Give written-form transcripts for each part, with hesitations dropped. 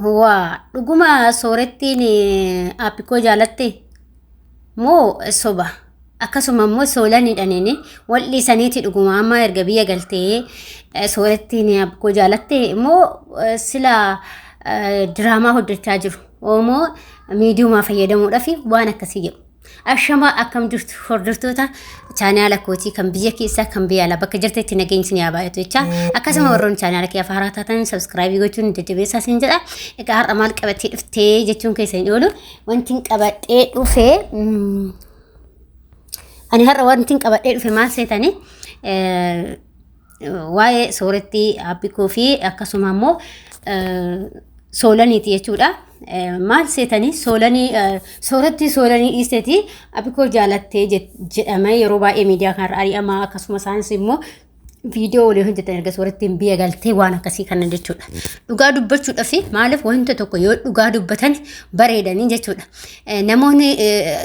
Waa dhuguma soorettiin aappikoo jaalatte moo soba? Akkasuma immoo soolaniidhaan wal dhiisaniiti dhuguma amma erga biyya galtee soorettiin aappikoo jaalatte moo sila diraamaa hojjechaa jiru moo miidiyumaa fayyadamuudhaaf waan akkasii jedhu. Ashamaa, akkam jirtu hordoftoota chaanaala kootii kan biyya keessaa kan biyya alaa, bakka jirtetti nageenyi isin haa baay'atu jecha. Akkasuma warroonni chaanaala kee haaraa taatan subscribe gochuun jajjabeessaa isin jedha. Egaa har'a maal qabattee dhuftee jechuun keessa hin oolu. Wanti qabadhee dhufe, ani har'a wanti qabadhee dhufe maal seetanii, waa'ee soorettii aappikoo fi akkasuma immoo soolaniiti jechuudha. Maal seetanii, soolanii soorettii soolanii dhiisteeti aappikoo jaalattee jedhame yeroo baay'ee miidiyaa kanarra ari'amaa, akkasuma isaanis immoo viidiyoo waliin hojjetan erga soorettiin biyya galtee waan akkasii kana jechuudha. Dhugaa dubbachuudhaaf, maaliif wanta tokko yoo dhugaa dubbatan bareedanii jechuudha. Namoonni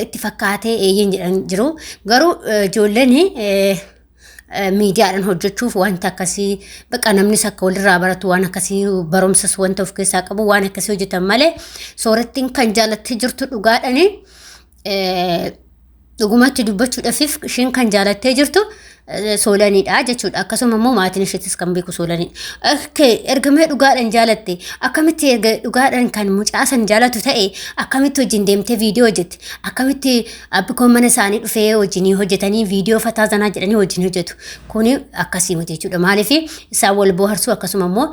itti fakkaatee eeyyeen jedhan jiru, garuu ijoolleen miidiyaadhaan hojjechuuf wanta akkasii bakka namnis akka walirraa baratu waan akkasii barumsas wanta of keessaa qabu waan akkasii hojjetan malee, soorettiin kan jaalattee jirtu dhugaadhani, dhugumatti dubbachuudhaaf isheen kan jaalattee jirtu soolaniidha jechuudha. Akkasuma immoo maatiin isheetis kan beeku soolaniidha. Erga mee dhugaadhaan jaalatte, akkamitti erga dhugaadhaan kan mucaa san jaalatu ta'e akkamitti wajjin deemtee viidiyoo hojjette? Akkamitti abbikoon mana isaanii dhufee wajjin hojjetanii viidiyoo fataa zanaa jedhanii wajjin hojjetu? Kuni akkasii miti jechuudha. Maaliif isaan wal bohaarsuu, akkasuma immoo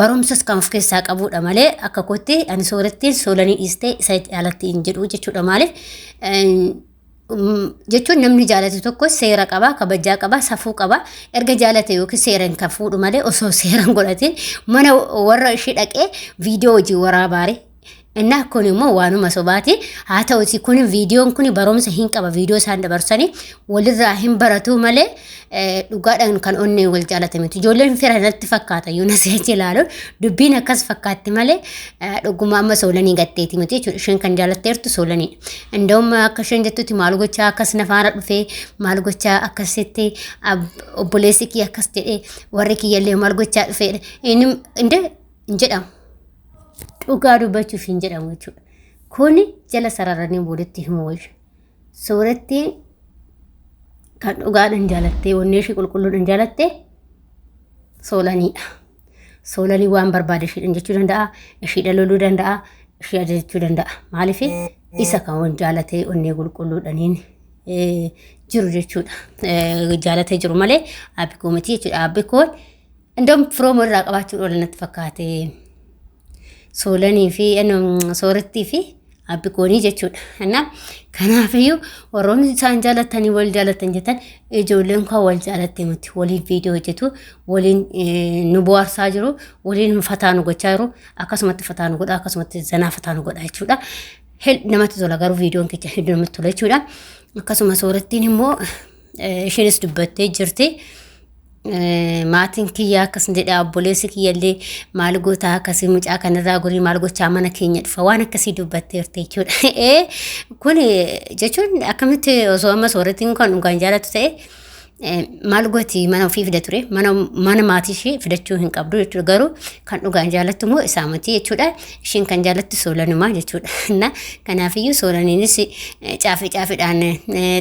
barumsas kan of keessaa qabudha malee, akka kootti ani soorettiin soolanii dhiistee isa jaalatti hin jedhu jechuudha. Maaliif jechuun, namni jaalate tokko seera qaba, kabajaa qaba, safuu qaba. Erga jaalate yookiin seeraan kan fuudhu malee, osoo seeraan godhatin mana warra ishee dhaqee viidiyoo hojii waraabaare. Innaa kun immoo waanuma sobaati. Haa ta'uti, kun viidiyoon kun barumsa hin qaba. Viidiyoo isaan dabarsanii walirraa hin baratu malee, dhugaadhaan kan onnee wal jaalate miti. Ijoolleen fira natti fakkaata yoo nasi ilaaluun dubbiin akkas fakkaatti malee, dhuguma amma soolanii gatteeti miti jechuudha. Isheen kan jaalatteertu soolaniidha. Inda'um akka isheen jettutti maal gochaa akkas nafaana dhufee, maal gochaa akkasitti obboleessi kiyya akkas jedhee, warri kiyyallee maal gochaa dhufee inni hin jedhamu. Dhugaa dubbachuuf hin jedhamu jechuudha. Kuni jala sararanii walitti himu wayya. Soorettiin kan dhugaadhaan jaalattee, onnee ishee qulqulluudhaan jaalattee soolaniidha. Soolanii waan barbaade isheedhaan jechuu danda'a, isheedhaan loluu danda'a, ishee ajajachuu danda'a. Maaliif isa kan waan jaalatee onnee qulqulluudhaaniin jiru jechuudha. Jaalatee jiru malee aabbikoo miti jechuudha. Aabbikoon indoom firooma irraa qabaachuun oola natti fakkaate. Soolanii fi soorettii fi aabbikoonii jechuudha. Kanaafiyyuu warroonni isaan jaalatanii wal jaalatan jettan, ijoolleen kan wal jaalatte miti. Waliin viidiyoo hojjetu, waliin nu bohaarsaa jiru, waliin fataa nu gochaa jiru, akkasumatti fataa nu godha, akkasumatti zanaa fataa nu godha jechuudha. Namatti tola garuu viidiyoon kecha hedduu namatti tola jechuudha. Akkasuma soorettiin immoo isheenis dubbattee jirti. Maatiin kiyya akkas jedha, obboleessi kiyyallee maal gootaa akkasii, mucaa kanarraa gorii, maal gochaa mana keenya dhufa, waan akkasii dubbatteerti jechuudha. Kun jechuun akkamitti osoo amma soorettiin kan dhugaan jaalatu ta'e maal gooti mana ofii fida ture? Mana maatii ishee fidachuu hin qabdu jechuudha. Garuu kan dhugaan jaalattu immoo isaa miti jechuudha. Isheen kan jaalattu soolanumaa jechuudha. Na kanaafiyyuu soolaniinis caafii caafiidhaan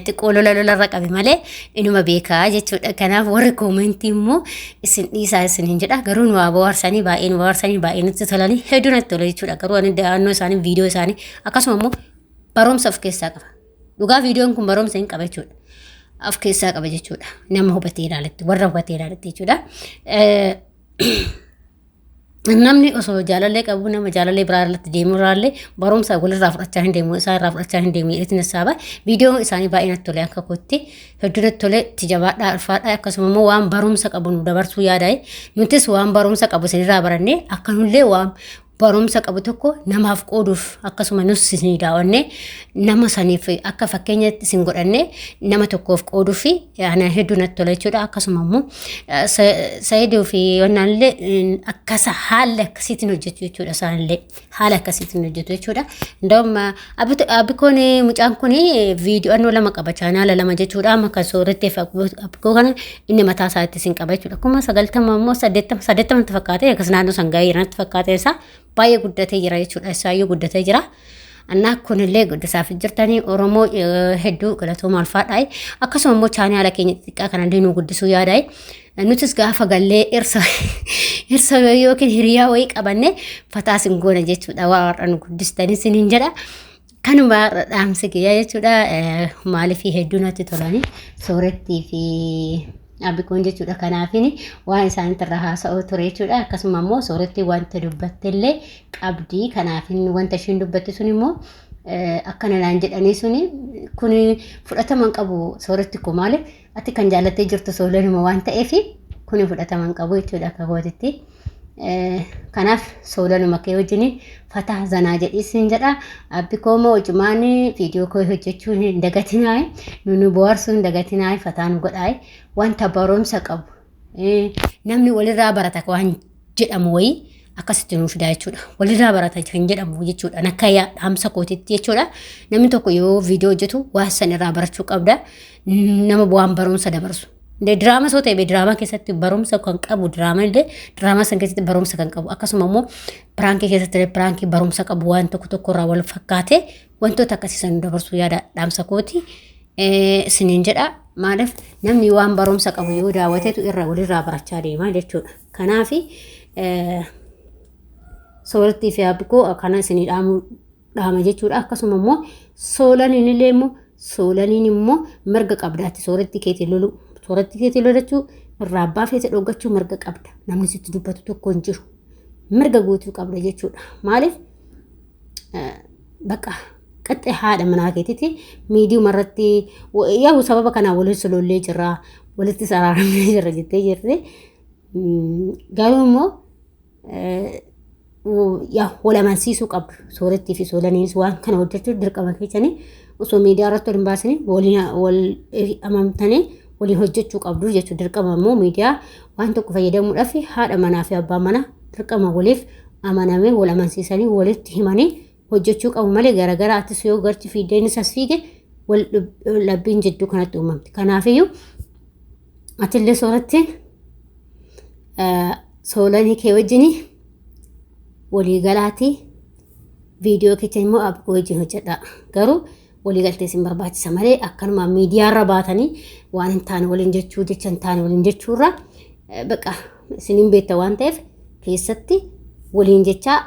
xiqqoo lola lolarra qabe malee inuma beekaa jechuudha. Kanaaf warri koomentii immoo isin dhiisaa isin hin jedha. Garuu nu bohaarsanii, baay'ee nu bohaarsanii, baay'ee nutti tolanii, hedduu natti tola jechuudha. Garuu ani da'annoo isaanii, viidiyoo isaanii akkasuma immoo barumsa of keessaa qaba. Dhugaa viidiyoon kun barumsa hin qaba jechuudha. Of keessaa qaba jechuudha. Nama hubatee ilaaletti, warra hubatee ilaaletti jechuudha. Namni osoo jaalallee qabu nama jaalallee biraa irratti deemu irraallee barumsa walirraa fudhachaa hin deemu, isaa irraa fudhachaa hin deemu jedheetiin saaba. Viidiyoon isaanii baay'ee natti tole, akka kootti hedduu natti tole. Itti jabaadhaa, ulfaadhaa. Akkasuma immoo waan barumsa qabu nu dabarsuu yaadaa'e, nutis waan barumsa qabu isinirraa barannee akka nullee waan Barumsa qabu tokko namaaf qooduuf akkasuma nus isin daawwanne nama saniif akka fakkeenyatti isin godhanne nama tokkoof qooduuf ana hedduu natti tola jechuudha. Akkasuma immoo Saayidoo fi Yonnaan illee akkasa haala akkasiitiin hojjetu jechuudha. Isaanillee haala akkasiitiin hojjetu jechuudha. Ndawum abikoon mucaan kun viidiyoo lama qaba chaanaala lama jechuudha. Amma kan sooratteef abikoo kana inni mataa isaatti isin qaba jechuudha. 90,000 immoo 80 80 fakkaate akkas naannoo san gahee natti fakkaate isaa baay'ee guddatee jira jechuudha. Isaayyuu guddatee jira. Annaa kunillee guddisaaf jirtanii Oromoo hedduu galatooma alfaadhaa. Akkasuma immoo chaanaala keenya xixiqqaa kanallee nu guddisuu yaadaa'e. Nutis gaafa gallee irsa irsa yookiin hiriyaa wayii qabanne fataas hin goona jechuudha. Waa har'a nu guddistanii siniin jedha. Kanuma har'a dhaamsi kiyya jechuudha. Maaliif hedduu natti tolanii soorettii fi abikoon jechuudha. Kanaafin waan isaanitti irra haasa'uu ture jechuudha. Akkasuma immoo soorettii wanta dubbatte illee qabdi. Kanaafin wanta ishiin dubbatte sun immoo akkana naan jedhanii suni kun fudhatama hin qabu sooretti koo maaliif ati kan jaalattee jirtu soolanuma waan ta'eef kun fudhatama hin qabu jechuudha akka kootitti. Kanaaf soolanuma kee wajjin fataa zanaa jedhii siin jedha. Abbi koo immoo hojumaan viidiyoo koo hojjechuu hin dagatinaa. Nu bohaarsuu hin dagatinaa fataa nu godhaa. Wanta barumsa qabu namni walirraa barata waan jedhamu wayii akkasitti nuu fidaa jechuudha. Walirraa barata kan jedhamu jechuudha. Akka dhaamsa kootitti jechuudha. Namni tokko yoo viidiyoo hojjetu waan san irraa barachuu qabda. Nama waan barumsa dabarsu. Diraama soo ta'e diraamaa keessatti barumsa kan qabu diraama illee diraamaa san keessatti barumsa kan qabu akkasuma immoo piraankii keessatti illee piraankii barumsa qabu waan tokko tokko irraa wal fakkaate wantoota akkasii san dabarsuu yaada dhaamsa kooti. Isiniin jedha maaliif namni waan barumsa qabu yoo daawwatetu irra walirraa barachaa deema jechuudha. Kanaaf soorattii fi abbikoo akkana isinii dhaamu dhaama jechuudha. Akkasuma immoo soolaniin illee immoo soolaniin immoo mirga qabdaatti soorattii keetiin loluu soorattii keetiin lolachuu irraa abbaa feete dhoggachuu mirga qabda. Namni sitti dubbatu tokko hin jiru. Mirga guutuu qabda jechuudha. Maaliif bakka qaxxee haadha manaa keetiiti miidiyuma irratti yaa'u sababa kanaan walitti lollee jirra walitti saraaramnee jirra jettee jirti. Garuu immoo yaa wal amansiisuu qabdu soorettii fi soolaniinis waan kana hojjechuuf dirqama keessanii osoo miidiyaa irratti wal hin baasanii waliin wal amantanii waliin hojjechuu qabdu jechuudha. Dirqama immoo miidiyaa waan tokko fayyadamuudhaaf haadha manaa fi abbaa manaa dirqama waliif amanamee wal amansiisanii walitti himanii hojjechuu qabu malee garaagaraa atis yoo garchi fiigdee innis as fiige wal dhabbiin jidduu kanatti uumamti. Kanaafiyyuu atillee soorattiin soolanii kee wajjin waliigalaatii viidiyoo kecha immoo abkoo wajjin hojjedha. Garuu waliigaltee isin barbaachisa malee akkanuma miidiyaarra baatanii waan hin taane waliin jechuu jecha hin taane waliin jechuurra baqa isiniin beekta waan ta'eef keessatti waliin jechaa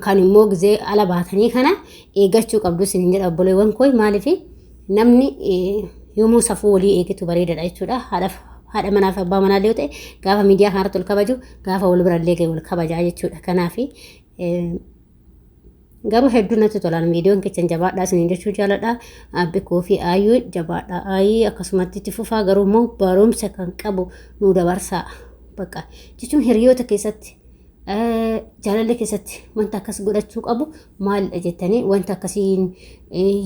kan immoo gizee ala baatanii kana eeggachuu qabdu isiniin jedha obboleewwan koo maaliif namni yoomuu safuu walii eegetu bareedaadha jechuudha. Haadha manaa fi abbaa manaa illee yoo ta'e gaafa miidiyaa kanarratti wal kabaju gaafa wal bira illee wal kabajaa jechuudha. Kanaaf garuu hedduu natti tolaan viidiyoon keessan jabaadhaa isiniin jechuu jaaladha. Abbi koo fi aayyuu jabaadhaa aayii akkasumatti itti fufaa garuu immoo barumsa kan qabu nu dabarsaa. Bakka jechuun hiriyoota keessatti jaalallee keessatti wanta akkas godhachuu qabu maalidha jettanii wanta akkasiin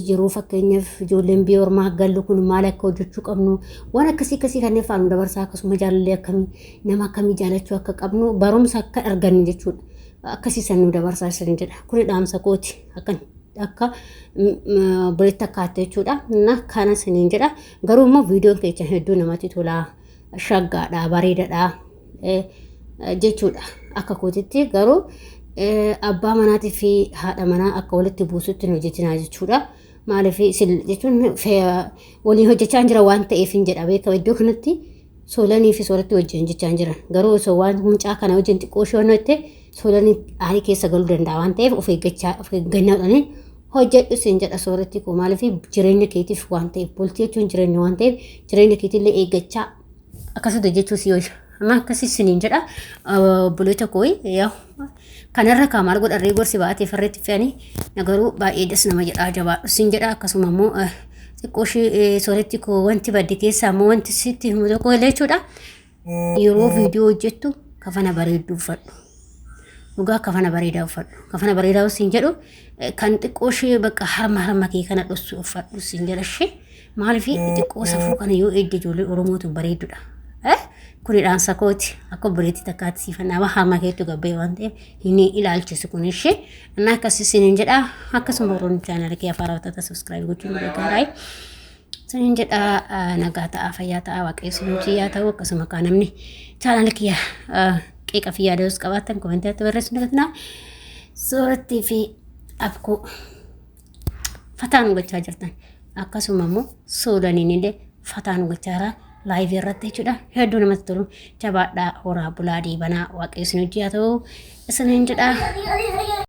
yeroo fakkeenyaaf ijoolleen biyya ormaa gallu kun maal akka hojjechuu qabnu waan akkasii akkasii kanneen faana dabarsaa akkasuma jaalallee akkamii nama akkamii jaalachuu akka qabnu barumsa akka argannu jechuudha. Akkasii san nu dabarsaa isin jedha. Kuni dhaamsa kooti akka akka obboleetti akkaatti jechuudha. Na kana isiniin jedha. Garuu immoo viidiyoon keessan hedduu namatti tola. Shaggaadha bareedaadha jechuudha. Akka kootitti garuu abbaa manaatii fi haadha manaa akka walitti buusutti hin hojjetinaa jechuudha. Maaliif isin jechuun waliin hojjechaa hin jira waan ta'eef hin jedha beekama iddoo kanatti soolanii fi sooratti wajjin hojjechaa hin jiran. Garuu osoo waan mucaa kana wajjin xiqqoo ishee hojjette soolanii aarii keessa galuu danda'a waan ta'eef of eeggachaa of eeggannaadhaan hojjedhu siin jedha sooratti koo maaliif jireenya keetiif waan ta'eef bultii jechuun jireenya waan ta'eef jireenya keetiillee eeggachaa akkasitti hojjechuu si hojja. Amma akkasii siniin jedha obboleetta koo yaa kanarra kaa maal godharree gorsi baatee farreetti fe'anii garuu baay'ee das nama jedhaa jabaadhu siin jedha akkasuma immoo xiqqoo ishee sooretti koo wanti badde keessaa immoo wanti sitti himu tokko illee jechuudha. Yeroo viidiyoo hojjettu kafana bareedduu uffadhu. Dhugaa kafana bareedaa uffadhu. Kafana bareedaa siin jedhu kan xiqqoo ishee bakka harma harma kee kana dhossu uffadhu siin jedha ishee. Maaliif xiqqoo safuu kana yoo eegde ijoollee Oromootu bareedudha. Kuni dhaamsa kooti. Akka obboleettii takkaatti siifan nama harma keetu gabbee waan ta'eef hin ilaalchisu kun ishee. Innaa akkasii isiniin jedha. Akkasuma warroonni chaanala kee afaan raawwatata subscribe gochuun gargaaraa. Isiniin jedha nagaa ta'aa fayyaa ta'aa waaqayyo isin wajjin yaa ta'u akkasuma kaa namni chaanala kiyya qeeqa fi yaada yoos qabaattan komentii irratti barreessuu hin dagatinaa. Soorattii fi abkuu fataa nu gochaa jirtan akkasuma immoo soolaniin illee fataa nu gochaa jira laayivii irratti jechuudha hedduu namatti tolu jabaadhaa horaa bulaa deebanaa waaqayyo isin wajjin yaa ta'u isiniin jedha.